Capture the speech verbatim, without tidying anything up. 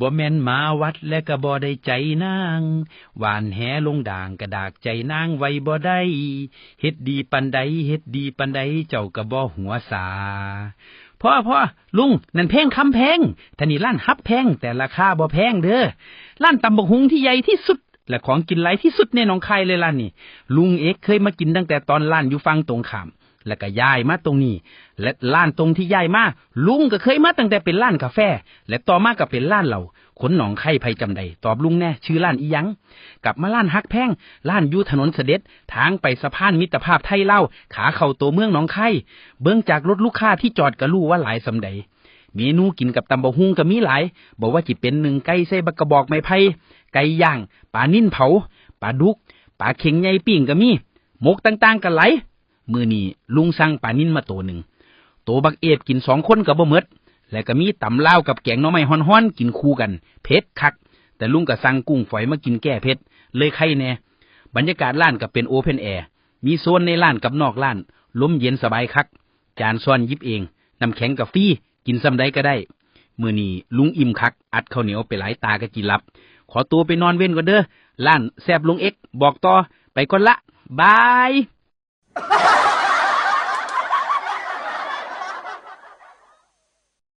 บ่แม่นหมาวัดและก็บ่ได้ใจนาง หว่านแหลงด่างกะดากใจนางไว้บ่ได้ เฮ็ดดีปานใด เฮ็ดดีปานใด เจ้าก็บ่หัวสา พอ พอ ลุง นั่นแพงคำแพง ถ้านี่ร้านฮับแพง แต่ราคาบ่แพงเด้อ ร้านตำบักหุ่งที่ใหญ่ที่สุด และของกินหลายที่สุดในหนองคายเลยร้านนี้ ลุงเอกเคยมากินตั้งแต่ตอนร้านอยู่ฝั่งตรงข้าม แล้วก็ย้ายมาตรงนี้ และร้านตรงที่ย้ายมา ลุงก็เคยมาตั้งแต่เป็นร้านกาแฟ และต่อมาก็เป็นร้านเหล้า คนหนองคายไผจำได้ ตอบลุงแน่ ชื่อร้านอีหยัง กลับมาร้านฮักแพง ร้านอยู่ถนนเสด็จ ทางไปสะพานมิตรภาพไทยลาว ขาเข้าตัวเมืองหนองคาย เบิ่งจากรถลูกค้าที่จอดก็รู้ว่าหลายส่ำใด เมนูกินกับตำบักหุ่งก็มีหลาย บ่ว่าสิเป็นนึ่งไก่ใส่บักกะบอกไม้ไผ่ ไก่ย่าง ปลานิลเผา ปลาดุก ปลาเข็งใหญ่ปิ้งก็มี หมกต่างๆก็หลาย มื้อนี้ลุงสั่งปลานิลมาโตหนึ่ง โตบักเอฟกินสองคนก็บ่หมด และก็มีตำลาวกับแกงหน่อไม้ฮ้อนๆกินคู่กัน เผ็ดคัก แต่ลุงก็สั่งกุ้งฝอยมากินแก้เผ็ด เลยไคแน่ บรรยากาศร้านก็เป็นโอเพ่นแอร์ มีโซนในร้านกับนอกร้าน ลมเย็นสบายคัก จานซ้อนหยิบเอง น้ำแข็งก็ฟรี กินส่ำใดก็ได้ มื้อนี้ลุงอิ่มคัก อัดข้าวเหนียวไปหลายตาก็จิหลับ ขอตัวไปนอนเว่นก่อนเด้อ ร้านแซ่บลุงเอก บอกต่อ ไปก่อนละ บาย